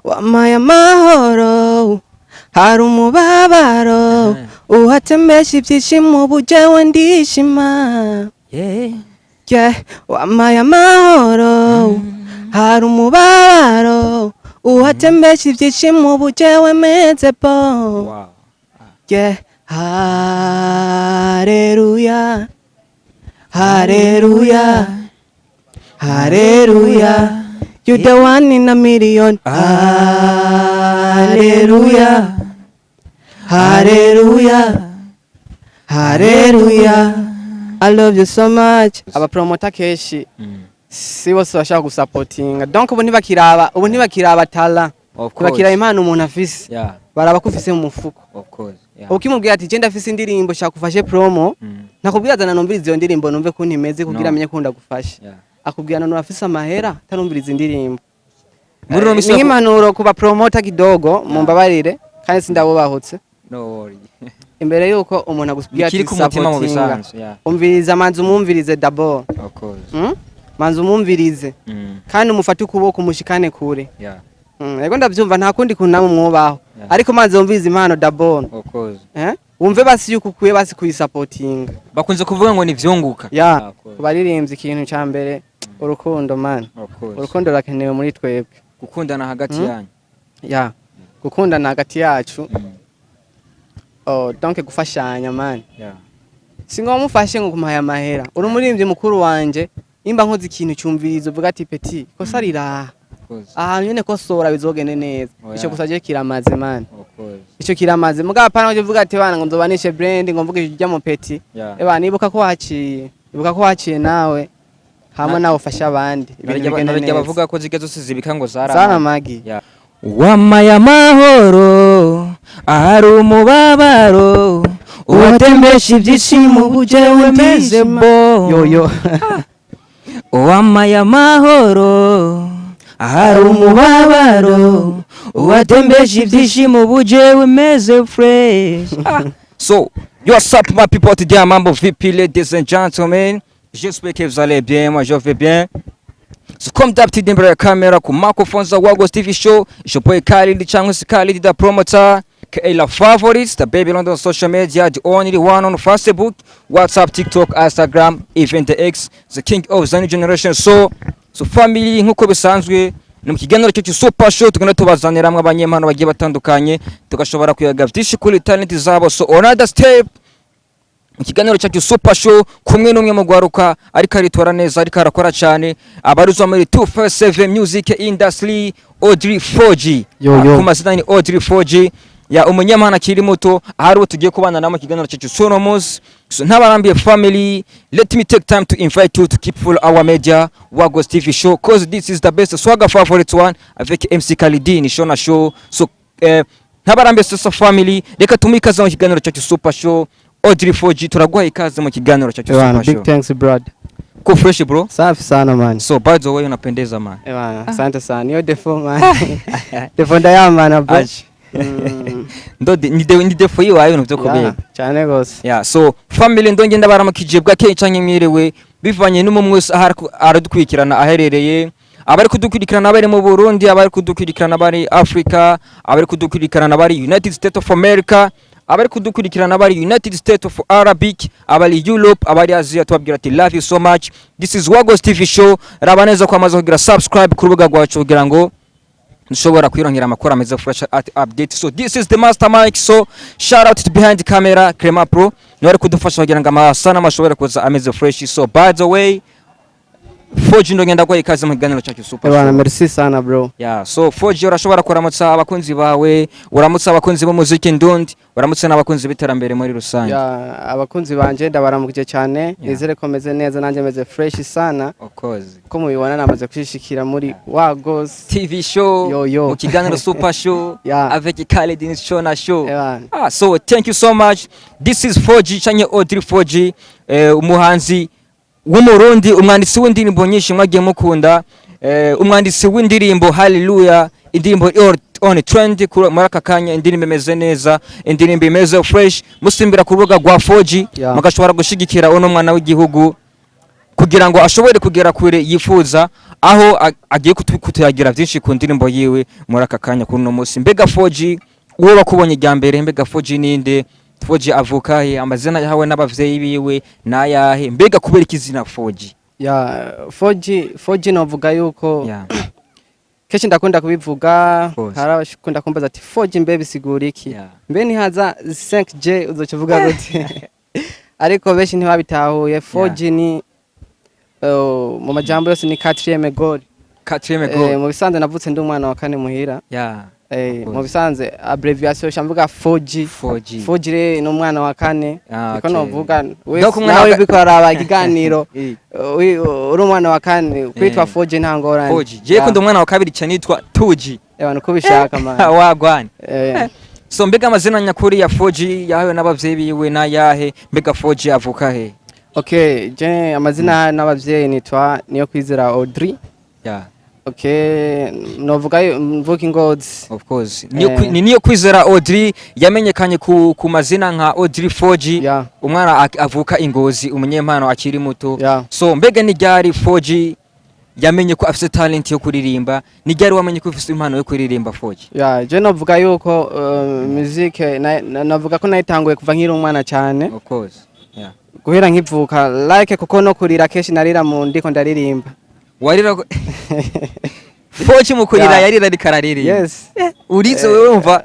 Wampaye amahoro, hari umubabaro uhatembesha ibyishimo, ubu jewe ndishima. Yeah, wampaye amahoro, hari umubabaro uhatembesha ibyishimo, ubu jewe meze bo. Yeah, haleluya, haleluya, haleluya. You the one in a million. Haleluya, haleluya, haleluya. I love you so much. Abapromota kenshi si bose bashaka gusapotinga, donc ubu ntibakiraba talent. Of course. Ntibakiraba impano umuntu afise. Baraba ko ufise mu mufuko. Of course. Yeah. Ukimubwira ati: "Je ndafise indirimbo, shaka ufashe promo," ntakubwira: "Zana numvirize iyo ndirimbo, numve kuntu imeze," kugira No. amenye ko ndagufashe. Akubwira: "None urafise amahera?" Atarumviriza indirimbo. Muri uno misi Ni nk'impanuro ku bapromota kidogo, mumbabarire kandi sindabubahutse. No worry. Imbere yuko umuntu agusubwira Bikiri ati ku mutima mu sapotinga, bisanzwe. Yeah. umviriza, manza umwumvirize d'abord. Of course. Manza umwumvirize kandi umufate ukuboko, umushikane kure. Ego, ndavyumva, nta kundi kuntu namwe mwubaho, ariko manza wumvirize impano d'abord. Of course. Eh? Wumve basi yuko ukwiye basi kuyisapotinga. Bakunze kuvuga ngo ni vyunguka. Ya. Of course. Ku baririmbyi, ikintu ca mbere, urukundo, man. Of course. Urukundo rurakenewe muri twebwe. Gukundana hagati yanyu. Ya, gukundana hagati yacu. Oh, donc gufashanya, man. Si ngombwa mufashe ngo kumuhaye amahera. Uri umuririmbyi mukuru wanje, nimba nkoze ikintu, cyumviriza, uvuga ati: "Petit, kosa riraha Of course. ahantu nyene, kosora bizogende neza." Oh, Ico yeah. gusa je kiramaze, man. Of course. Ico kiramaze. Mugabo apana ngo uvuga ati: "Bana," ngo nzobanishe brand, ngo mvuge ijya mu petit. Eba, nibuka ko waciye, ibuka ko waciye nawe hamwe nawe ufasha abandi, ibintu bigende Narya neza. bavuga ko zige zose zibika ngo zara Zaramagi. Yeah. Wampaye amahoro ahari umubabaro, uwatembesha ibyishimo, ubu jewe meze ndishima. bo. Yo yo. Wampaye amahoro ahari umubabaro, uwatembesha ibyishimo, ubu jewe meze fresh. Ah. So, what's up my people, today mambo vipi, ladies and gentlemen? J'espère que vous allez bien, moi je vais bien. So comme d'habitude, imbere ya kamera, ku microphone za Wagos TV Show, it's your boy Khalid cyangwa se Khalid the promoter, ka la favorites, the baby London social media, the only one on Facebook, WhatsApp, TikTok, Instagram, even the X, the king of the new generation. So family, nkuko bisanzwe ni mu kiganiro cyacu Super Show, tugenda tubazaniramwe abanyempano bagiye batandukanye, tugashobora kuyaga byinshi kuri talent zabo. So another step mu kiganiro cyacu Super Show, kumwe n'umwe mu gwaruka ariko aritora neza, ariko arakora cyane, abarizwa muri 257 Music Industry, Audrey 4G. Yo, yo. Ku mazina ni Audrey 4G ya umunyamahanga akiri muto, ahari uwo tugiye kubana namo kiganiro cyacu suno munsi. So ntabarambiye family, let me take time to invite you to keep follow our media, Wagos TV Show, 'cause this is the best swagger favorite one avec MC Khalidi ni show na show. So ntabarambiye sasa family, reka tumuhe ikaze mu kiganiro cyacu Super Show. Audrey 4G, turaguha ikaze mu kiganiro cyacu Ewana, Super big Show. thanks, brother. Ko fresh, bro? Safi sana, man. So by the way, unapendeza, man. Ewana, asante sana. Niyo défaut, man, défaut ndayamana, bro. Aje. Ndo ni défaut yiwaye ibintu byo kubega. Cyane gose. Yeah, so family, ndonge ndabaramukije bwakeye canke mwiriwe, bivanye n'umwe wese aho aradukurikirana aherereye. Abari kudukurikirana bari mu Burundi, abari kudukurikirana bari Africa, abari kudukurikirana bari United States of America, abari kudukurikirana bari United States of Arabic, abari Europe, abari Asia, tubabwira ati: "Love you so much." This is Wagos TV Show. Raba neza ko amaze kugira subscribe ku rubuga rwacu kugira ngo nshobora kwirongera amakuru ameze fresh at update. So this is the master mic. So shout out to behind the camera, Crema Pro, niwe ari kudufasha kugira ngo amasanamu ashobore kuza ameze fresh. So by the way, 4G, ndongenda guha ikaze mu kiganiro cyacu Super Ewana, Show. merci sana, bro. Yeah, so 4G, urashobora kuramutsa abakunzi bawe, uramutsa abakunzi b'umuziki ndundi, uramutse n'abakunzi b'iterambere muri rusange. Ya, abakunzi banje ndabaramukije cyane. Nizere ko meze neza, nanjye meze fresh sana. Of course. Ko mubibona, namaze kwishikira muri Wagos TV Show. Yo, yo. Mu kiganiro Super Show avec Khalid Show na show. Ewana. Ah, so thank you so much. This is 4G canke Audrey 4G, umuhanzi w'Umurundi, umwanditsi w'indirimbo nyinshi mwagiye mukunda, umwanditsi w'indirimbo Hallelujah, indirimbo on trend muri aka kanya, indirimbo imeze neza, indirimbo imeze fresh. Musimbira ku rubuga rwa 4G mugashobora gushigikira uno mwana w'igihugu kugira ngo ashobore kugera kure yifuza. Aho agiye kutuyagira vyinshi ku ndirimbo yiwe muri aka kanya kuri uno munsi. Mbega 4G, uwo bakubonye rya mbere, mbega 4G ninde? 4G avuka he? Amazina yahawe n'abavyeyi biwe nayahe? Mbega kubera iki izina 4G? Ya, 4G, 4G novuga yuko kenshi ndakunda kubivuga. Course. Hari abakunda kumbaza ati 4G mbe bisigura iki? Mbe nihaza 5G uzoca uvuga gute? Ariko benshi ntibabitahuye. 4G ni mu majambo yose ni quatrième goal. Quatrième goal. Mu bisanzwe navutse ndi umwana wa kane muhira. Of mu course. bisanzwe abbreviation shamvuga 4G. 4G. 4G rero ni umwana wa kane. Niko novuga. Donc umwana Nawe biko araba ikiganiro, uri umwana wa kane kwitwa 4G nta ngorane. 4G. Je ko ndi umwana wa kabiri cyane nitwa 2G. Abantu uko ubishaka, man. Wagwan. So mbega amazina nyakuri ya 4G yahawe n'abavyeyi biwe n'ayahe? Mbega 4G avuka he? Okay, je amazina n'abavyeyi nitwa Niyo Kwizera Audrey. Okay, novuga mvuka Ingozi. Of course. Ni Niyo Kwizera Audrey yamenyekanye ku mazina nka Audrey 4G. Umwana avuka Ingozi, umunyempano akiri muto. So mbega ni ryari 4G yamenye ko afise talent yo kuririmba? Ni ryari wamenye ko ufise impano yo kuririmba, 4G? Ya, je novuga yuko musique novuga ko nayitanguye kuva nkiri umwana cyane. Of course. Yeah. Guhera nkivuka, like kuko no kurira kenshi narira mu ndiko ndaririmba. Warira 4G mu kurira? Yarira ariko araririmba? Yes. Urize wewe wumva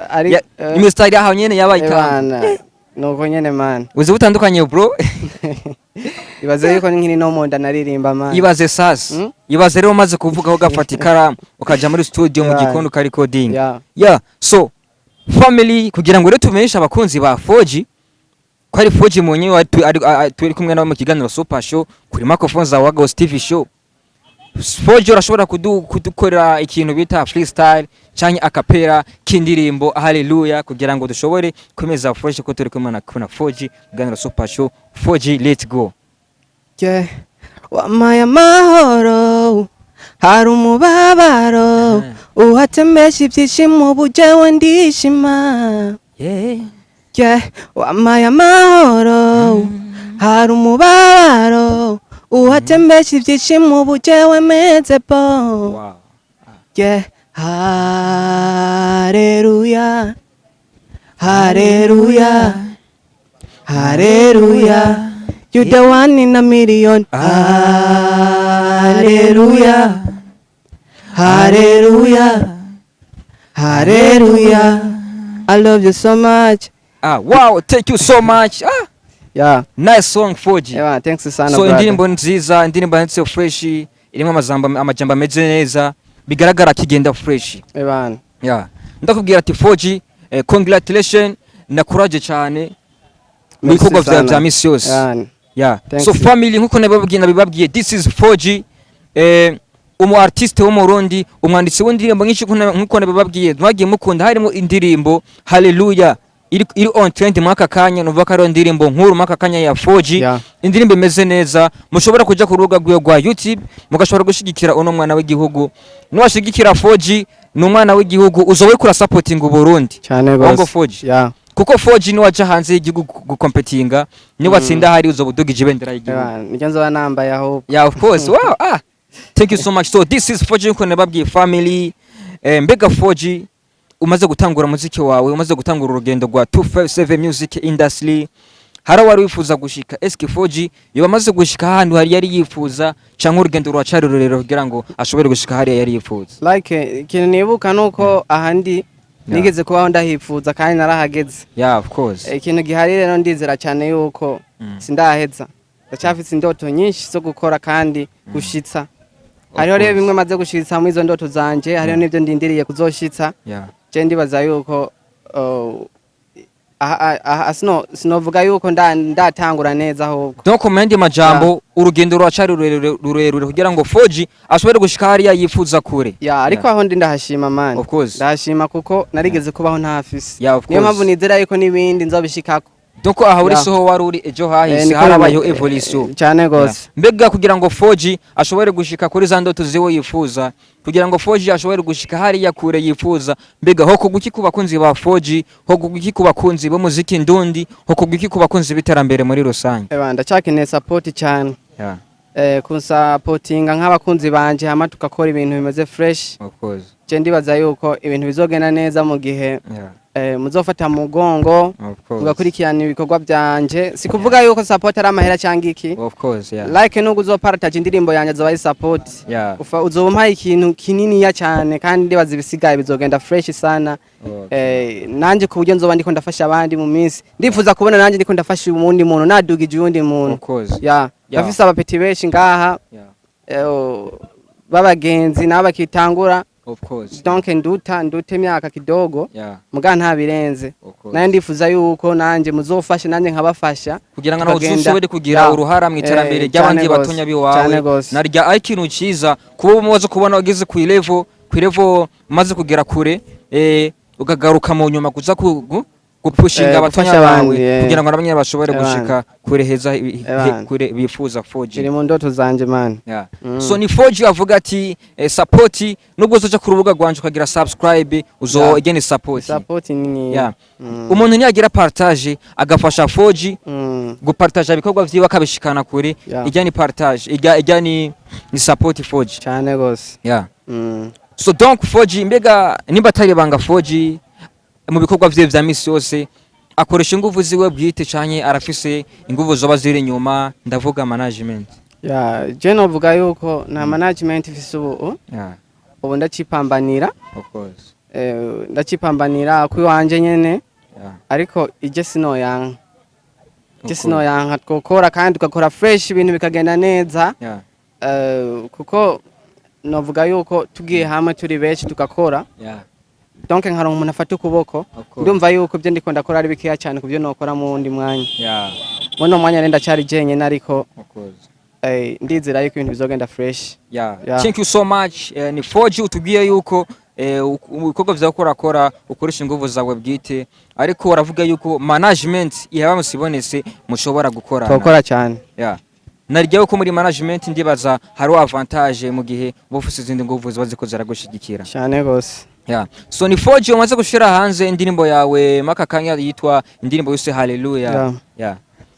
imisitari aho nyene yabaye ikamba. Ebana, nuko nyene, man. Uzi butandukanye, bro. Ibaze yuko nkiri no mu nda naririmba, man. Ibaze sasa. Ibaze rero umaze kuvuga ugafata ikaramu ukaja muri studio mu gikoni ukarecording. Yeah, so family, kugira ngo rero tumenyeshe abakunzi ba 4G ko ari 4G mwenyewe turi kumwe nawe mu kiganiro Super Show kuri microphone za Wagos TV Show. 4G, urashobora kudukorera ikintu bita freestyle canke acapella k'indirimbo Hallelujah kugira ngo dushobore kwemeza 4G ko turi kumwe na 4G mu kiganiro Super Show? 4G, let's go. Yeah. Wampaye amahoro hari umubabaro, uhatembesha ibyishimo, ubu jewe ndishima. Yeah. Wampaye amahoro hari umubabaro, uhatembesha ibyishimo, ubu jewe meze bo. Yeah. Haleluya, haleluya, haleluya. You the one in a million. Haleluya, haleluya, haleluya. I love you so much. Ah, wow, thank you so much. Ah, nice song, 4G. Yeah, thanks sana, So brother. indirimbo nziza, indirimbo yanditse fresh, irimo amajambo ameze neza, bigaragara kigenda fresh. Ebana. Yeah, ndakubwira ati 4G, congratulation na courage cyane mu Merci bikorwa vyawe sana. vya misi yose. Yeah. Thanks So you. family, nkuko nabibabwiye, this is 4G, umu artiste wo mu Burundi, umwanditsi w'indirimbo nyinshi nkuko nabibabwiye mwagiye mukunda, harimo indirimbo Hallelujah iri on trend muri aka kanya. Numva ko ari indirimbo nkuru muri aka kanya ya 4G. Indirimbo imeze neza, mushobora kuja ku rubuga rwiwe rwa YouTube mugashobora gushigikira uno mwana w'igihugu. Niwashigikira 4G, ni umwana w'igihugu, uzoba uriko urasupportinga Uburundi. Cyane Bongo gose. 4G. Kuko 4G niwaja hanze y'igihugu gukompetinga, niwatsinda hari uzoba udugije ibendera y'igihugu. Ebana, niryo nzoba nambaye ahubwo. Yeah, of course. Wow, ah, thank you so much. So this is 4G nkuko nababwiye, family. Mbega 4G, umaze gutangura muziki wawe, umaze gutangura urugendo rwa 257 Music Industry, hari wari wifuza gushika? Eske 4G yoba amaze gushika ahantu hari yari yifuza, canke urugendo ruracari rurerure kugira ngo ashobore gushika hariya yari yifuza? Like ikintu nibuka nuko ahandi nigeze kubaho ndahifuza kandi narahageze. Yeah, of course. Ikintu gihari rero, ndizera cyane yuko sindaheza, ndacyafise indoto nyinshi zo gukora kandi gushitsa. Hariho rero bimwe maze gushitsa muri izo ndoto zanje, hariho n'ibyo ndindiriye kuzoshitsa. Je ndibaza yuko aha sinovuga yuko ndatangura neza ahubwo. Donc mu yandi majambo, urugendo ruracari rurerure rurerure kugira ngo 4G ashobore gushika hariya yifuza kure. Ya, ariko aho ndi ndahashima, man. Of course. Ndahashima kuko narigeze kubaho ntahafise. Yeah, of Niyo course. mpamvu nizera yuko n'ibindi nzobishikako. Donc aha uri soho wari uri ejo hahise, harabayeho evolution. Cyane gose. Mbega kugira ngo 4G ashobore gushika kuri za ndoto ziwe yifuza, kugira ngo 4G ashobore gushika hariya kure yifuza, mbega ho kuguki ku bakunzi ba 4G, ho kuguki ku bakunzi b'umuziki ndundi, ho kuguki ku bakunzi b'iterambere muri rusange? Eba, ndacyakeneye support cyane. Kunsapotinga nk'abakunzi banje, hama tugakora ibintu bimeze fresh. Of course. Je ndibaza yuko ibintu bizogenda neza mu gihe muzofata mu mugongo, Of course. mugakurikirana ibikorwa byanje. Si kuvuga yuko support ari amahera cyangwa iki. Of course, yeah. Like nubwo uzopartage indirimbo yanjye, azoba ari support. Ufa uzoba umpaye ikintu kininiya cyane, kandi ndibaza ibisigaye bizogenda fresh sana. Nanje ku buryo nzoba ndiko ndafasha abandi mu minsi, ndifuza kubona nanje ndiko ndafasha uwundi muntu, nadugije uwundi muntu. Of course. Ya. Ndafise abapeti benshi ngaha b'abagenzi nabo bakitangura. Of course. Donc nduta imyaka kidogo, muga nta birenze. Of course. Naye ndifuza yuko nanje muzofasha, nanje nkabafasha, Kugira ngo nawe tukagenda. uzoshobore kugira uruhara mu iterambere ry'abandi Cane gose, batonya biwawe. Cane gose. Narya ari ikintu ciza kuba umaze kubona ugeze ku level, ku level umaze kugera kure, ukagaruka mu nyuma kuza gupushinga abatonya Gufasha abandi, bawe kugira ngo nabo nyene bashobore gushika kure heza, Ebana. kure bifuza 4G. Kiri mu ndoto zanje, man. So ni 4G avuga ati support, nubwo uzoja ku rubuga rwanje ukagira subscribe, uzo again support. Support nini. Umuntu niyagira partage, agafasha 4G gupartaja ibikorwa vyiwe akabishikana kure, ijya ni partage, ijya ni support 4G. Cane gose. So donc 4G, mbega nimba atari banga, 4G mu bikorwa vyiwe vya misi yose akoresha inguvu ziwe bwite canke arafise inguvu zoba ziri inyuma? Ndavuga management. Ya, je novuga yuko nta management ifise ubu. Ubu ndacipambanira. Of course. Ndacipambanira ku iwanje nyene. Ariko ije sinoyanka, ije sinoyanka, twokora kandi tugakora fresh, ibintu bikagenda neza. Kuko novuga yuko tugiye hamwe turi benshi tugakora, donc nkaronka umuntu afata ukuboko, Of course. ndumva yuko ibyo ndiko ndakora ari bikeya cyane ku byo nokora mu wundi mwanya. Muri uno mwanya rero ndacyari jenyine, ariko Of course. Ndizera yuko ibintu bizogenda fresh. Thank you so much. Ni 4G utubwiye yuko ibikorwa vyawe ukorakora ukoresha inguvu zawe bwite, ariko uravuga yuko management ihaba musibonese mushobora gukorana. Twokora cyane. Narya yuko muri management ndibaza hariho avantage mu gihe uba ufise izindi nguvu ziba ziko ziragushigikira. Cyane gose. So ni 4G umaze gushira hanze indirimbo yawe maka kanya yitwa indirimbo yose Hallelujah.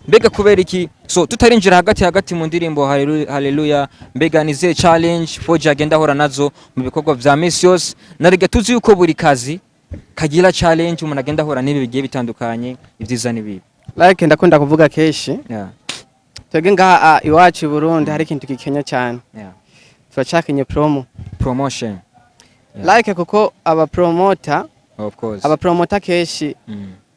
Mbega kubera iki? So tutarinjira hagati hagati mu ndirimbo Hallelujah, Hallelujah, mbega ni zihe challenge 4G agenda ahora nazo mu bikorwa vya misi yose? Narega tuzi yuko buri kazi kagira challenge, umuntu agenda ahora n'ibi bigiye bitandukanye, ibyiza n'ibibi. Like ndakunda kuvuga kenshi, twebwe ngaha iwacu i Burundi hari ikintu gikenya cyane. Turacakenye promo. Promotion. Like kuko aba promoter, Of course. aba promoter kenshi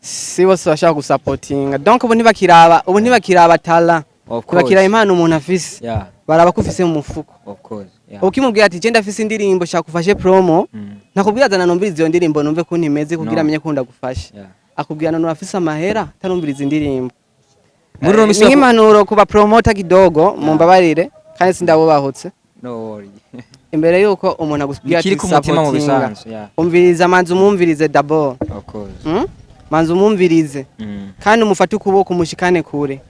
si bose bashaka gusapotinga. Donc ubu ntibakiraba talent, Of course. ntibakiraba impano umuntu afise, baraba ko ufise mu mufuko. Of course. Ukimubwira ati: "Je ndafise indirimbo, shaka ufashe promo," ntakubwira: "Zana numvirize iyo ndirimbo numve ko ntimeze," kugira No. amenye ko ndagufasha. Akubwira: "None urafise amahera?" Atarumviriza indirimbo. Muri uno misi Ni nk'impanuro ku ba promoter kidogo, mumbabarire kandi sindabubahutse. No worry. Imbere yuko umuntu agusubwira Nikiri ati ku mutima mu sapotinga, bisanzwe. Umviriza, manza umwumvirize d'abord. Of course. Manza umwumvirize kandi umufate ukuboko umushikane kure.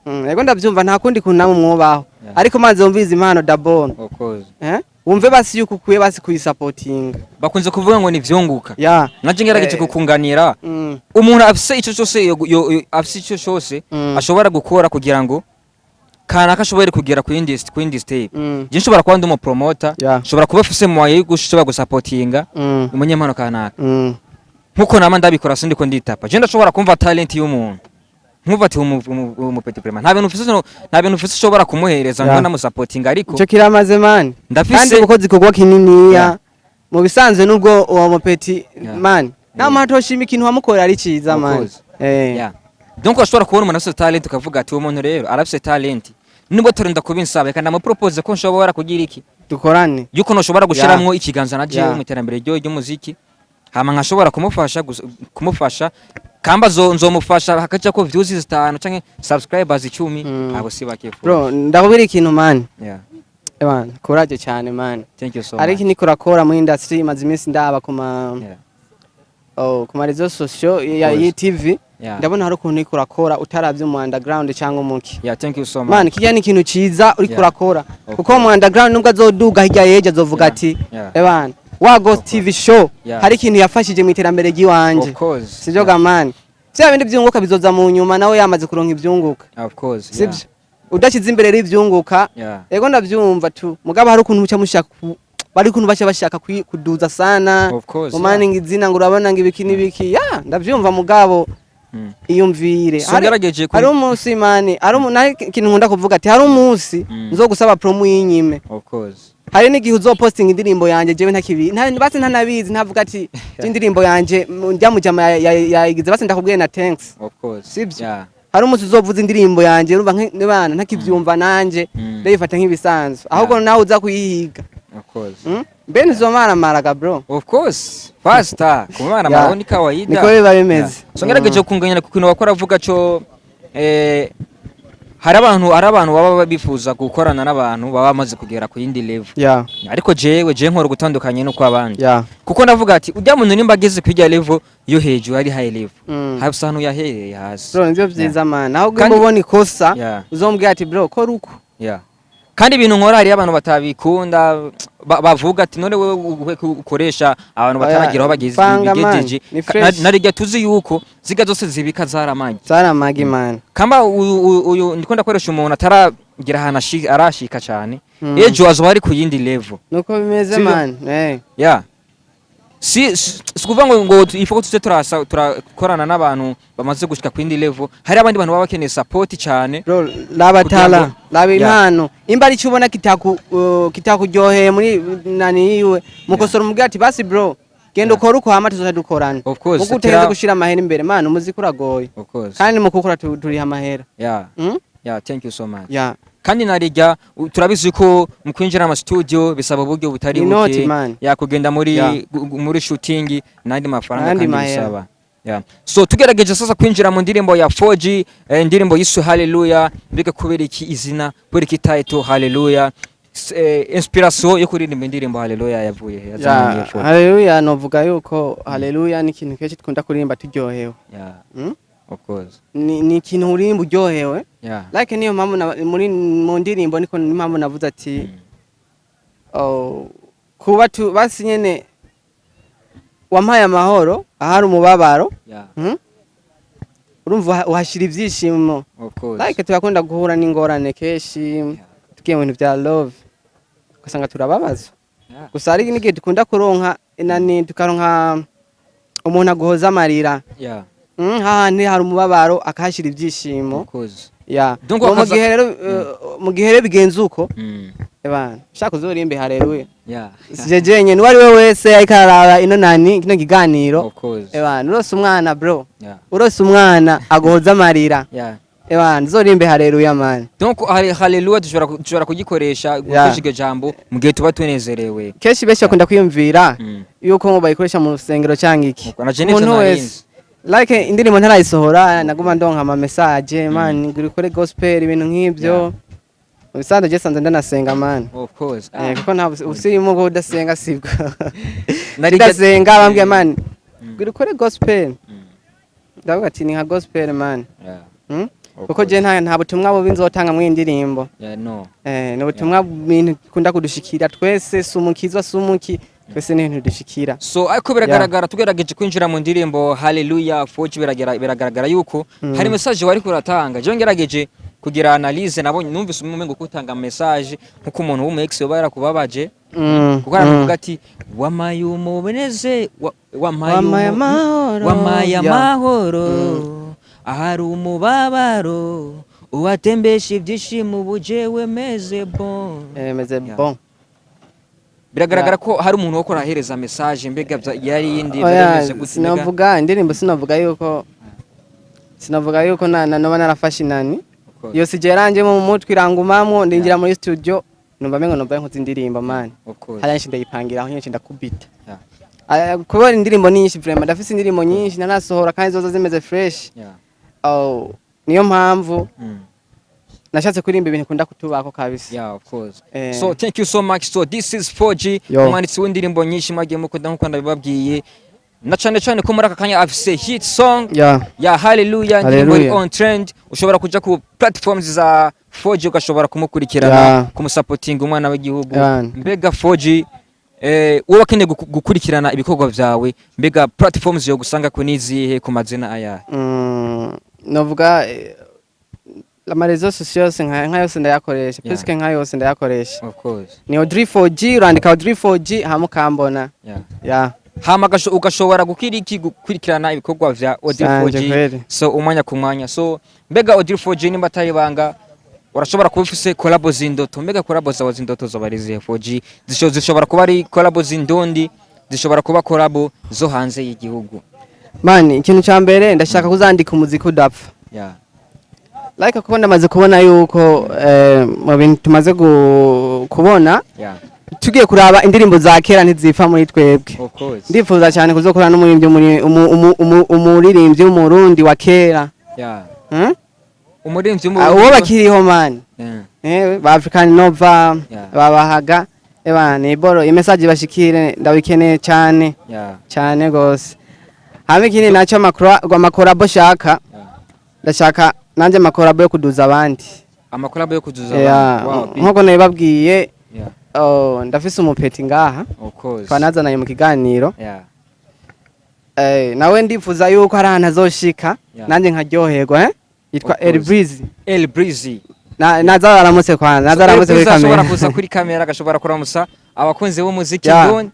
Yego ndabyumva, nta kundi kuntu namwe mwubaho, ariko manza wumvirize impano d'abord. Of course. Eh? Wumve basi yuko ukwiye basi kuyisapotinga. Bakunze kuvuga ngo ni vyunguka. Nanje ngerageje kukunganira. Umuntu afise ico cyose afise ico cyose ashobora gukora kugira ngo kanaka ashobore kugera ku yindi step. Je nshobora kuba ndi umu promoter, nshobora kuba afise moyen yo gushobora gusapotinga umunyempano kanaka. Nkuko nama ndabikora, sindiko nditapa. Je ndashobora kumva talent y'umuntu, nkumva ati umu petit vraiment nta bintu ufise ushobora kumuhereza ngo ndamusapotinga, ariko Ico kiramaze, man, ndafise kandi kuko zikorwa kininiya mu bisanzwe, nubwo uwo mupeti, man, nta muntu atoshima ikintu wamukorera ari ciza, Of man. course. Donc urashobora kubona umuntu afise talent, ukavuga ati: "Uwo muntu rero arafise talent, nubwo turinda kubinsaba, reka ndamupropose ko nshobora kugira iki, Dukorane. yuko ntushobora gushiramwo ikiganza na jewe mu iterambere ry'umuziki, hama nkashobora kumufasha kumufasha kamba nzomufasha hakaja ko views zitanu canke subscribers 10, abo si bake." Bro, ndakubwira ikintu, man. Ewana, courage cyane, man. Thank you so Ariko much. niko urakora muri industry, imaze iminsi ndaba ku ma oh, ku ma réseaux sociaux ya Course. TV, ndabona hari ukuntu uriko urakora utaravye mu underground cyangwa umuki. Yeah, thank you so much. Man, kirya ni ikintu ciza uriko urakora, Of kuko mu underground nubwo azoduga hirya yejo, azovuga ati: "Ebana, wa Ghost TV Show hari ikintu yafashije mu iterambere ry'iwanje." Of course. Sivyo ga, man? Vya bindi vyunguka bizoza mu nyuma, nawe yamaze kuronka ivyunguka. Of course. Sivyo? Udashyize imbere rero ivyunguka. Ego, ndavyumva tu, mugabo hari ukuntu muca mushaka bari ukuntu baca bashaka kuduza sana. Of course. Mumani izina ngo urabona ngo ibiki n'ibiki, ya, ndavyumva, mugabo iyumvire. So ngerageje Hari umunsi, man, hari ikintu nkunda kuvuga ati hari umunsi nzogusaba promo y'inyime. Of course. Hari n'igihe uzopostinga indirimbo yanje jewe ntakibi basi ntanabizi, ntavuga ati je indirimbo yanje njya mujama yayigize, basi ndakubwiye na thanks. Of course. Sivyo? Yeah. Hari umunsi uzovuza indirimbo yanje, urumva nibana ntakivyumva nanje, ndayifata nk'ibisanzwe, ahubwo nawe uza kuyihiga. Of course. Mbe ntizomaramaraga, bro? Of course, faster kumara yeah. Ni kawaida. Niko biba bimeze. Yeah. So ngerageje kunganya ku kintu wakora avuga cyo, hari abantu baba bifuza gukorana n'abantu baba bamaze kugera ku yindi level. Ariko jewe je nkora gutandukanye no kw'abandi. Kuko ndavuga ati ujya muntu nimba ageze ku irya level yo hejuru, ari high level, hasa hano yahereye hasi. Bro, nivyo vyiza, man, ahubwo ubona ikosa, uzombwira ati bro, kora uko. Yeah. Kandi ibintu nkora hariyo abantu batabikunda, bavuga ati none wewe ukoresha abantu Oya, bataragira aho bageze panga, man. bigejeje. Ni fresh. Narirya tuzi yuko ziga zose zibika zaramagi. Zaramagi, man. Kamba uyu ndiko ndakoresha umuntu ataragira ahantu arashika cyane, ejo azoba ari ku yindi level. Nuko bimeze. Sivyo? Man, eh. Yeah. Si kuvuga ngo ifo tuze turasa turakorana n'abantu bamaze gushika ku yindi level, hari abandi bantu baba bakeneye support cyane. Bro, laba Kugira tala, laba impano, imba ari icyo ubona kitakuryoheye muri nani yiwe, mukosora, umubwira ati basi bro, genda ukore uko, hama tuzoca dukorana. Of course, Muko utegeze gushira amahera imbere, man, umuziki uragoye. Of course. Kandi mu kuwukora turiha amahera. Yeah, thank you so much. Kandi narijya turabizi ko mu kwinjira mu studio bisaba uburyo butari Inoti, buke. Man. Ya, kugenda muri muri shooting n'andi mafaranga N'andi kandi mahera. bisaba. Yeah. So tugerageje sasa kwinjira mu ndirimbo ya 4G, indirimbo yiswe Hallelujah. Mbega kubera iki izina, kubera iki title Hallelujah? Inspiration yo kuririmba indirimbo Hallelujah yavuye he? Yazanye Ya, 4G? Haleluya, novuga yuko haleluya ni ikintu kenshi dukunda kuririmba turyohewe. Of course. Ni ikintu uririmba uryohewe. Like niyo mpamvu muri mu ndirimbo niko niyo mpamvu navuze ati oh, kuba tu basi nyene wampaye amahoro ahari umubabaro. Urumva uhashira ibyishimo. Of course. Like turakunda guhura n'ingorane kenshi tugiye mu bintu bya love, ugasanga turababaza. Gusa hari n'igihe dukunda kuronka nani, tukaronka umuntu aguhoza amarira. Hahandi hari umubabaro akahashira ibyishimo. Of course. Ya. Donc Ngo mu gihe rero mu gihe rero bigenze uko, ebana ushaka uzorimbe haleluya. Sije jenyene, uwo ari we wese ariko araraba ino nani, kino kiganiro, Of course. ebana urose umwana, bro, urose umwana aguhoza amarira, ebana uzorimbe haleluya, man. Donc haleluya dushobora kugikoresha, gukoresha iryo jambo mu gihe tuba tunezerewe. Kenshi benshi bakunda kwiyumvira yuko ngo bayikoresha mu rusengero cyangwa iki. Na je nivyo Umuntu narinzi. wese, like indirimbo ntarayisohora, naguma ndonka ama message, man, ngo ukore gospel, ibintu nk'ibyo. Mu bisanzwe je sanze ndanasenga, man. Of course. Kuko nta usirimu bwo udasenga sibwo. Ndasenga, bambwiye, man, ngo ukore gospel. Ndavuga ati ni nka gospel, man. Of Kuko course. je nta butumwa bubi nzotanga mu indirimbo. Yeah, no. Ni ubutumwa bintu kunda kudushikira twese, si umukizwa si umuki, twese ni ibintu dushikira. So ariko biragaragara, tugerageje kwinjira mu ndirimbo Hallelujah 4G, biragaragara yuko hari message wari kuratanga. Je ngerageje kugira analyse, nabonye numvise umengo kutanga message nkuko umuntu w'umu ex yoba yarakubabaje, kuko aravuga ati wamaye umuboneze wamaye Wamaye amahoro. Wamaye amahoro ahari umubabaro, uwatembesha ibyishimo, ubu jewe meze bon. Meze bon. Biragaragara ko hari umuntu wo kurahereza message. Mbega yari yindi Oya, byari bimeze gute mbega? Sinavuga indirimbo, sinavuga yuko na noba narafashe inani. Of course. Iyo sije yaranjemo mu mutwe, irangumamwo, ndinjira muri studio, numva mengo numva nkoze indirimbo, man. Of course. Hariya nyinshi ndayipangira aho nyinshi ndakubita. Kubera indirimbo ni nyinshi vraiment, ndafise indirimbo nyinshi narasohora kandi zoza zimeze fresh. Oh, niyo mpamvu nashatse kuririmba ibintu ikunda kutubako kabisa. Yeah, of course. Eh. So thank you so much. So this is 4G, Yo. umwanditsi w'indirimbo nyinshi mwagiye mukunda nkuko ndabibabwiye. Na cane cane ko muri aka kanya afise hit song ya Hallelujah, indirimbo iri Hallelujah. on trend. Ushobora kuja ku platforms za 4G ugashobora kumukurikirana, kumusapotinga umwana w'igihugu. Mbega 4G, wowe wakeneye gukurikirana ibikorwa vyawe, mbega platforms yo gusanga ku nizihe, ku mazina ayahe? Novuga Ama réseaux sociaux yose, nka yose ndayakoresha. Presque nka yose ndayakoresha. Of course. Ni Audrey 4G, urandika Audrey 4G hama ukambona. Yeah. Hama ugashobora gukira iki, gukurikirana ibikorwa vya Audrey Sanje 4G kweli. So umwanya ku mwanya. So mbega Audrey 4G, nimba atari ibanga, urashobora kuba ufise collabo z'indoto. Mbega collabo zawe z'indoto zoba ari izihe, 4G? Zishobora kuba ari collabo z'indundi, zishobora kuba collabo zo hanze y'igihugu. Man, ikintu ca mbere ndashaka kuzandika umuziki udapfa. Like kuko ndamaze kubona yuko mu bintu tumaze kubona, tugiye kuraba indirimbo za kera ntizipfa muri twebwe. Of course. Ndifuza cyane kuzokora n'umuririmbyi umuririmbyi w'umurundi wa kera. Hmm? Umuririmbyi Ah, uwo bakiriho, man. Ba African Nova, babahaga eba ni boro i message bashikire, ndabikeneye cyane, cyane gose. Hamwe ikindi nacyo, ama collabo shaka, ndashaka nanjye ama collabo yo kuduza abandi. Ama collabo yo kuduza abantu. Wow, big. Nkuko nabibabwiye, oh, ndafise umu petit ngaha Of course. twanazananye mu kiganiro. Nawe ndifuza yuko hari ahantu azoshika nanjye nkaryoherwa, eh? Yitwa Of course. Elbreezy. El Breezy. Naza aramutse kwanza, naza aramutse kuri ashobora kamera. Kuza kuri kamera, agashobora kuramutsa abakunzi b'umuziki ndundi,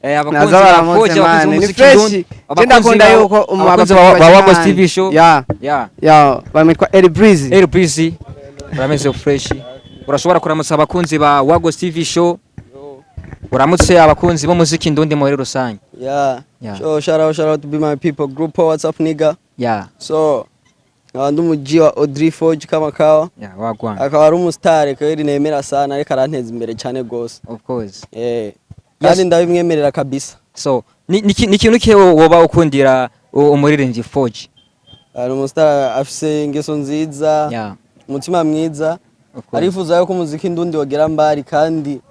abakunzi Naza ba baramutse, 4G, abakunzi man, ni b'umuziki fresh. ndundi, Je abakunzi ndakunda yuko abakunzi abakunzi ba Wagos man. TV show. Yeah, bamwitwa Elbreezy. El Breezy, urameze fresh. Urashobora kuramutsa abakunzi ba Wagos TV show, uramutse abakunzi b'umuziki ndundi muri rusange. Yeah. So shout out to be my people. Group, what's up, nigga? So nkaba ndi umuji wa Audrey 4G kama kawa. Yeah, wagwan. Akaba ari umustar kweli nemera sana, ariko aranteza imbere cyane gose. Of course. Kandi ndabimwemerera kabisa. So ni ikintu kihe woba ukundira umuririmbyi 4G? Ari umustar afise ingeso nziza, umutima mwiza. Of course. Arifuza yuko umuziki ndundi wogera mbari kandi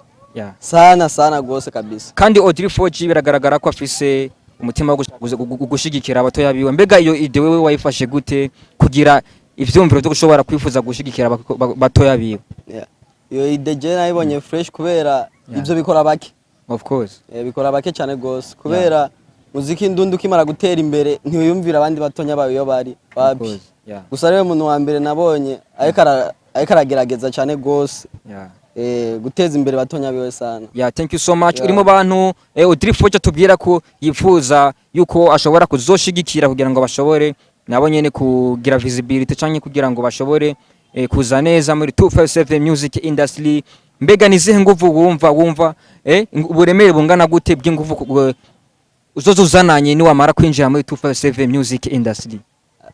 sana sana gose kabisa. Kandi Audrey 4G biragaragara ko afise umutima wo gushigikira abatoya biwe. Mbega iyo idée wewe wayifashe gute, kugira ivyumviro byo gushobora kwifuza gushigikira batoya biwe? Yeah. Iyo idée je nayibonye fresh kubera ivyo bikora bake. Of course. Bikora bake cyane gose kubera muziki ndundi ukimara gutera imbere ntiwiyumvira abandi batonya bawe iyo bari Of wapi. course. Gusa ariwe muntu wa mbere nabonye ariko aragerageza cyane gose guteza imbere batonya biwe sana. Yeah, thank you so much. Yeah. Uri mu bantu Audrey 4G tubwira ko yifuza yuko ashobora kuzoshigikira kugira ngo bashobore nabo nyene kugira visibility canke kugira ngo bashobore kuza neza muri 257 music industry. Mbega ni zihe nguvu wumva uburemere bungana gute bw'inguvu uzoza uzananye niwamara kwinjira muri 257 music industry?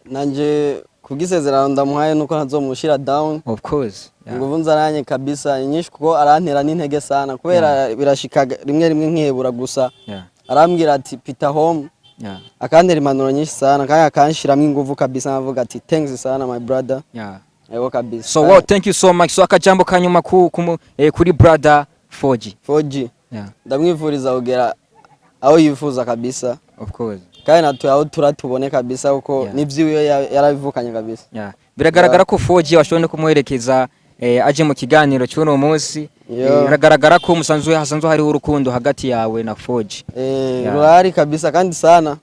Nanje kubwisezerano ndamuhaye nuko ntazomushira down. Of course. Inguvu nzaranye kabisa ni nyinshi kuko arantera n'intege sana kubera birashika rimwe rimwe nkihebura, gusa arambwira ati pita home, akantera impanuro nyinshi sana kandi akanshiramwo inguvu kabisa, nkavuga ati thanks sana, my brother. Yego kabisa. So well, thank you so much. So akajambo kanyuma kuri brother 4G. 4G, ndamwifuriza kugera aho yifuza kabisa. Of course. Kandi natwe aho turatubone kabisa kuko n'ivyiwe yarabivukanye kabisa. Yeah. Biragaragara ko 4G washoboye no kumuherekeza aje mu kiganiro cy'uno munsi. Biragaragara ko musanzwe hasanzwe hariho urukundo hagati yawe na 4G. Rurahari kabisa kandi sana.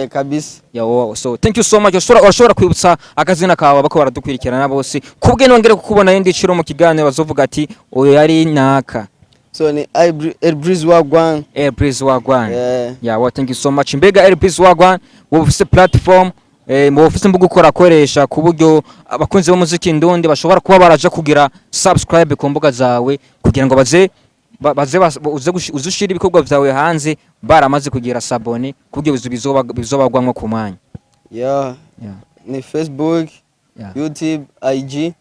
Kabisa. Yeah, wow. So thank you so much. Urashobora kwibutsa akazina kawe bako baradukurikirana bose. Kubwe nongere kukubona yindi ciro mu kiganiro bazovuga ati uyu yari naka. So ni El Breeze Wagwan. Air Breeze Wagwan. Yeah. Yeah, well, thank you so much. Mbega Air Breeze Wagwan, wowe ufise platform, wowe ufise imbuga ukora akoresha ku buryo abakunzi b'umuziki ndundi bashobora kuba baraja kugira subscribe ku mbuga zawe kugira ngo baze baze uze ushire ibikorwa vyawe hanze baramaze kugira s'abonner ku buryo bizobagwamwo ku mwanya? Ni Facebook, YouTube, IG.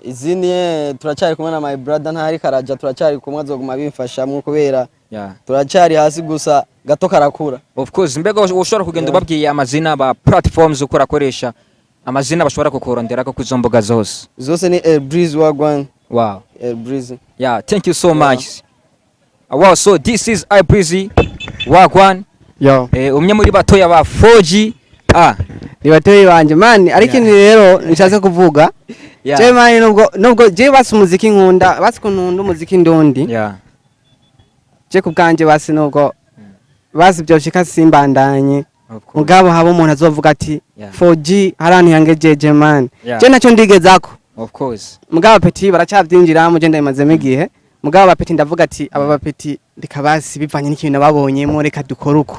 Izindi turacyari kumwe na my brother, ntari karaja, turacyari kumwe, azoguma bimfashamwo kubera turacyari hasi, gusa gato karakura. Of course. Mbega ushobora kugenda ubabwiye amazina ba platforms uko urakoresha, amazina bashobora kukuronderako kuri izo mbuga zose? Zose ni El Breeze Wagwan. El Breeze. Yeah, thank you so much. Wow, so this is iBreezy Wagwan. Yo. Umwe muri batoya ba 4G. Ah, ni batoyi banje, man, ariko ikintu rero nshatse kuvuga, je man, nubwo je basi umuziki nkunda, basi kunkunda umuziki ndundi, je ku bwanje basi nubwo basi byoshika simbandanye. Of course. Mugabo haba umuntu azovuga ati 4G hari ahantu yangejeje, man. Je nacyo ndigezako. Of course. Mugabo petit baracavyinjiramo, je ndabimazemo igihe. Mugabo abapetit, ndavuga ati aba bapetit reka basi, bivanye n'ikintu nababonyemo, reka dukore uko.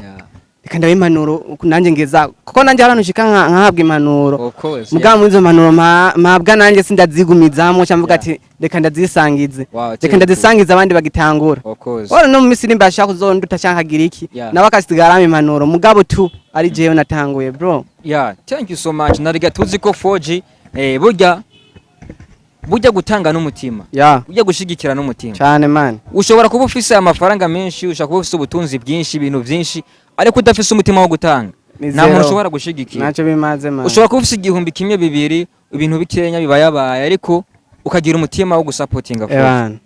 Reka ndabe impanuro nanjye ngeza, kuko nanjye hari ahantu nshika nkahabwa impanuro. Of course. Mugabo muri izo mpanuro mpabwa, nanjye sindazigumizamwo, cyangwa mvuga ati reka ndazisangize, reka ndazisangize abandi bagitangura. Of course. Wala no mu minsi iri imbere ashaka kuzonduta canke akagira iki, nawe akasigara ampa impanuro. Mugabo tu ari jewe natanguye, bro. Yeah, thank you so much. Nariga tuzi ko 4G burya burya gutanga n'umutima. Burya gushigikira n'umutima. Cyane, man. Ushobora kuba ufise amafaranga menshi, ushobora kuba ufise ubutunzi bwinshi, ibintu byinshi, ariko udafise umutima wo gutanga, Ni nta muntu zero. ushobora gushigikira. Ntacyo bimaze, man. Ushobora kuba ufise 1000, 2000, ibintu bikenya bibayabaye, ariko ukagira umutima wo gusapotinga 4G. Ebana.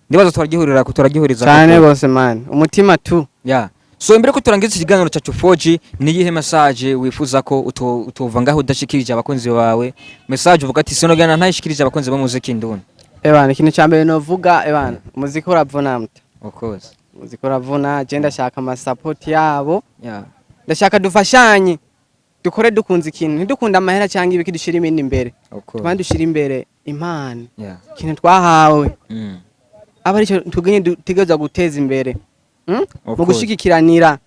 Ndibaza turagihurira turagihuriza. Cyane gose, man, umutima tu. Yeah. So imbere ko turangiza ikiganiro cyacu, 4G, ni iyihe message wifuza ko utova ngaho udashikirije abakunzi bawe? Message uvuga ati sinogana ntayishikirije abakunzi b'umuziki ndundi. Ebana, ikintu cya mbere novuga, ebana, umuziki uravuna mta. Of course. Umuziki uravuna. Je ndashaka amasapoti yabo. Ndashaka dufashanye, dukore dukunze ikintu, ntidukunde amahera cyangwa ibiki, dushira ibindi imbere. Of course. Tubanze dushira imbere impano, ikintu twahawe, aba aricyo tugenye dutegerezwa guteza imbere, Of Mu course. gushigikiranira.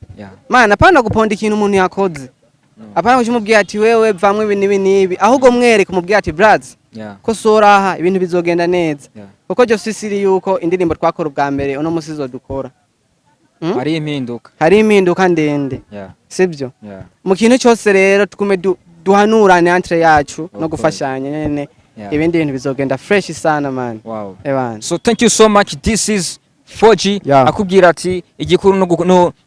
Mana, apana guponda ikintu umuntu yakoze. No. Apana kucimubwira ati wewe vamwe ibi n'ibi n'ibi, ahubwo mwereke, umubwira ati braza, ko soraha ibintu bizogenda neza. Kuko je sisiri yuko indirimbo twakora ubwa mbere uno musi zodukora. Hari impinduka. Hari impinduka ndende. Sibyo? Yeah. Mu kintu cyose rero tugume duhanurane entre yacu no course. gufashanya nyene. Ibindi bintu bizogenda fresh sana, man. Ebana. So thank you so much. This is 4G akubwira ati igikuru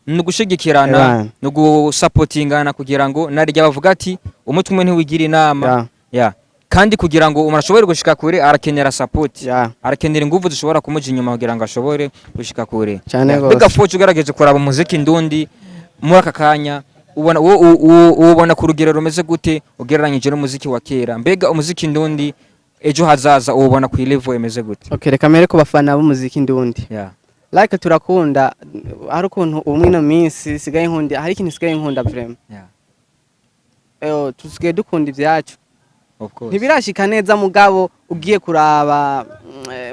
no gushigikirana, Ebana. no gusapotingana, kugira ngo narijya bavuga ati umutwe umwe ntiwigira inama. Yeah. Kandi kugira ngo umuntu ashobore gushika kure arakenera support. Arakenera ingufu zishobora kumuja inyuma kugira ngo ashobore gushika kure. Cyane Yeah. gose. Mbega 4G, ugerageje kuraba umuziki ndundi muri aka kanya, ubona ubona ku rugero rumeze gute ugereranyije n'umuziki wa kera? Mbega umuziki ndundi ejo hazaza uwubona ku level imeze gute? Okay, reka mere ku bafana b'umuziki ndundi. Like turakunda, hari ukuntu ubu mwino minsi sigaye nkunda, hari ikintu sigaye nkunda vraiment. Tusigaye dukunda ibyacu. Of course. Ntibirashika neza, mugabo ugiye kuraba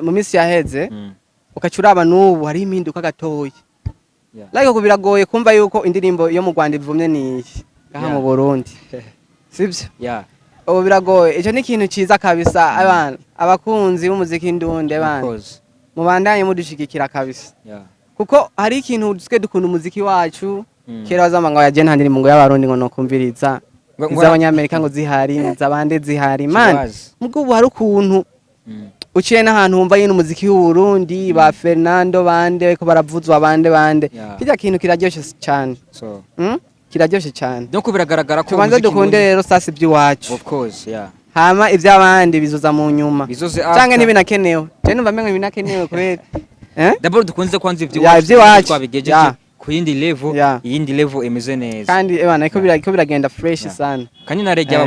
mu minsi yaheze, ukaca uraba n'ubu, hari impinduka gatoya. Like ubu biragoye kumva yuko indirimbo yo mu Rwanda ivumye niyi ngaha mu Burundi, sibyo? Yeah. Ubu biragoye. Icyo ni ikintu ciza kabisa. Abana, abakunzi b'umuziki ndundi, Of abana, course. mubandanye mudushigikira kabisa. Kuko hari ikintu dusigaye dukunda umuziki wacu. Kera wazamba ngo yaje nta ndirimbo ngo y'abarundi ngo nokumviriza, iz'abanyamerika ngo zihari, iz'abandi zihari, man. Kibazi. Mugo ubu hari ukuntu uciye n'ahantu wumva nyine umuziki w'Uburundi, ba Fernando bande bariko baravuzwa, bande bande. Kirya kintu kiraryoshe cyane. So Kiraryoshe cyane. Donc biragaragara ko Tubanze umuziki dukunde ndundi rero sasa iby'iwacu. Of course, yeah. Hama iby'abandi bizoza mu nyuma. Bizoze Canke after. ntibinakenewe. Je numva mengo ntibinakenewe kubera D'abord dukunze kwanza Ya, ivy'iwacu, ivy'iwacu. twabigejeje ku yindi level, iyindi level imeze neza. Kandi ebana iko biragenda fresh sana. Kandi naregya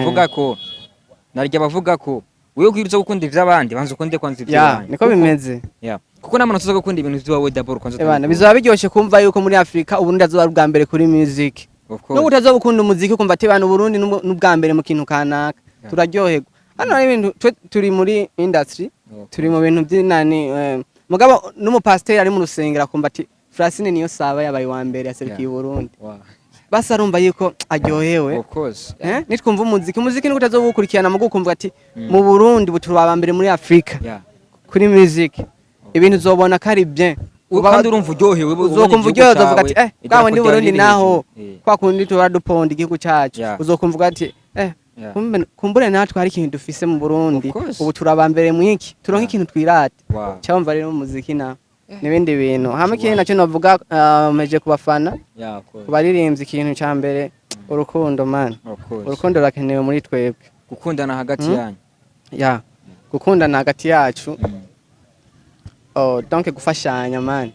bavuga ko wewe kwiriza gukunda ivy'abandi, banza ukunde kwanza Ya, ivy'iwanyu. niko bimeze. Yeah. Kuko nta muntu uza gukunda ibintu vy'iwawe d'abord kwanza Ebana, utabikunda. bizoba biryoshe kumva yuko muri Afrika Uburundi azoba ari ubwa mbere kuri music. Of course. Nubwo utazoba ukunda umuziki, ukumva ati bana Uburundi n'ubwa mbere mu kintu kanaka. Turaryoherwa. Hano hari ibintu twe turi muri industry, turi mu bintu by'inani, mugabo n'umupasiteri ari mu rusengero akumva ati Francine niyo saba yabaye wa mbere, yaserukiye Uburundi. Basi arumva yuko aryohewe. Of course. Nitwumva umuziki, umuziki niko utazoba uwukurikirana, mugo ukumva ati mu Burundi ubu turi aba mbere muri Afrika kuri music. Ibintu uzobona ko ari bien. Kandi urumva uryohewe ubonye Uzokumva igihugu uryohewe, uzovuga cawe, ati idarapo bwa ndi ryawe Burundi riri naho hejuru. kwa kundi tuhora duponda igihugu cacu. Uzokumva ati kumbure natwe hari ikintu dufise mu Burundi. Of course. Ubu turaba mbere mwiki, turonka ikintu twirata. Cyumva rero umuziki na n'ibindi bintu hamwe. Ikindi nacyo novuga, meje kubafana, Yeah, of course. kubaririmbyi, ikintu ca mbere urukundo, man. Of course. Urukundo rurakenewe muri twebwe. Gukundana hagati yanyu. Ya, gukundana hagati yacu. Oh, donc gufashanya, man.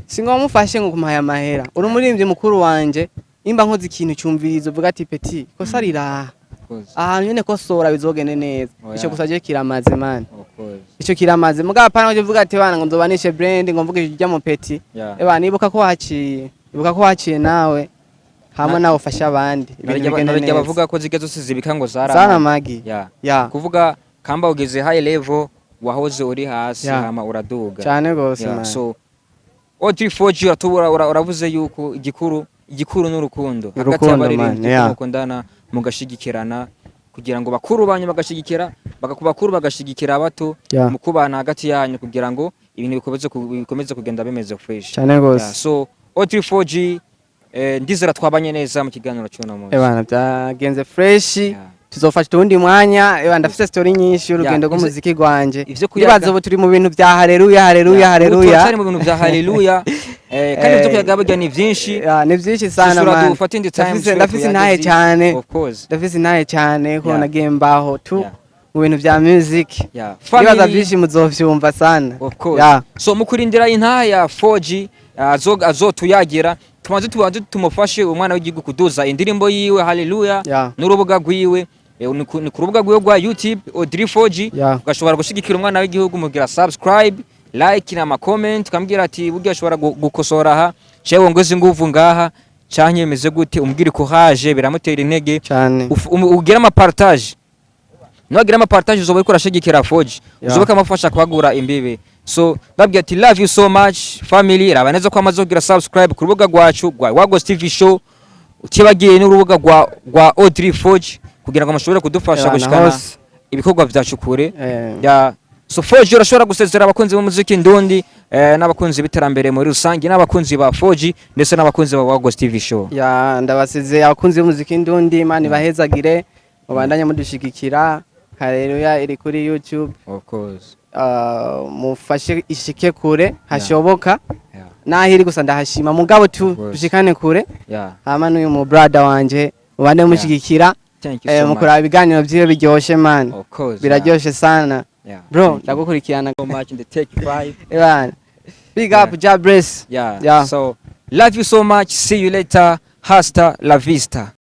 Si ngombwa mufashe ngo kumuhaye amahera. Uri umuririmbyi mukuru wanje, imba nkoze ikintu cyumviriza, uvuga ati petit, kosa riraha Of course. ahantu nyene, kosora bizogende neza. Oh, Ico yeah. gusa je kiramaze, man. Of course. Ico kiramaze. Mugabo apana ngo uvuga ati bana ngo nzobanishe brand, ngo mvuge ijya mu petit. Eba, nibuka ko waciye, ibuka ko waciye nawe. Hama nawe ufashe abandi, ibintu bigende Narya neza. bavuga ko zirya zose zibika ngo zara Zaramagi. Yeah. Ya. Kuvuga kamba ugeze high level, wahoze uri hasi, hama uraduga. Cyane gose, man. So O34G, uratubura uravuze yuko igikuru n'urukundo hagati Urukundo, y'abaririmbyi, man, yeah. mukundana, mugashigikirana, kugira ngo bakuru banyu bagashigikira bakuru bagashigikira abato, mukubana hagati yanyu kugira ngo ibintu bikomeze kugenda bimeze fresh. Cyane gose. Yeah, so O34G, ndizera twabanye neza mu kiganiro cy'uno munsi. Ebana, byagenze fresh. Tuzofata uwundi mwanya. Ebana, ndafise story nyinshi y'urugendo rw'umuziki rwanje. Ivyo kuyaga- Ndibaza ubu turi mu bintu bya haleluya, haleluya, Ubu haleluya. turacyari mu bintu bya haleluya, kandi ibyo kuyaga burya ni byinshi. Yeah, ni byinshi sana, Dusura man. dufate indi time, dusubire Ndafise tuyaga intahe byinshi. cyane. Of course. Ndafise intahe cyane ko nagiye mbaho tu mu bintu bya music. Ndibaza Family- byinshi muzovyumva sana. Of course. So mu kurindira intaha ya 4G azotuyagira, tubanze tumufashe umwana w'igihugu kuduza indirimbo yiwe Haleluya n'urubuga rwiwe. Ni ku rubuga rwiwe rwa YouTube, Audrey 4G. Ugashobora gushigikira umwana w'igihugu mugira subscribe, like na comment, ukambwira ati burya ashobora gukosora aha, jewe wongeze inguvu ngaha, canke bimeze gute, umbwire courage, biramutera intege. Cyane. Ugire ama partage, niwagira ama partage uzoba uriko urashigikira 4G, uzoba ukamufasha kwagura imbibe. So ndabwira ati love you so much, family. Raba neza ko amaze kugira subscribe ku rubuga rwacu rwa Wagos TV Show, utibagiye n'urubuga rwa Audrey 4G, kugira ngo mushobore kudufasha Ebana, gushikana hose. ibikorwa vyacu kure. Ya, so 4G, urashobora gusezera abakunzi b'umuziki ndundi, n'abakunzi b'iterambere muri rusange, n'abakunzi ba 4G, ndetse n'abakunzi ba Wagos TV Show. Ya, ndabasize abakunzi b'umuziki ndundi. Imana ibahezagire, mubandanye mudushigikira. Haleluya iri kuri YouTube. Of course. Mufashe ishike kure hashoboka. Naho iri gusa ndahashima, mugabo tu Of course. dushikane kure. Hama n'uyu mu brother wanje mubande mushigikira. Thank you so much. Mukuraba ibiganiro vyiwe biryoshe, man. Of course. Biraryoshe sana. Bro, Thank you ndagukurikirana. so much in the take five. Ebana, big up, Jah bless. Yeah. So love you so much. See you later. Hasta la vista.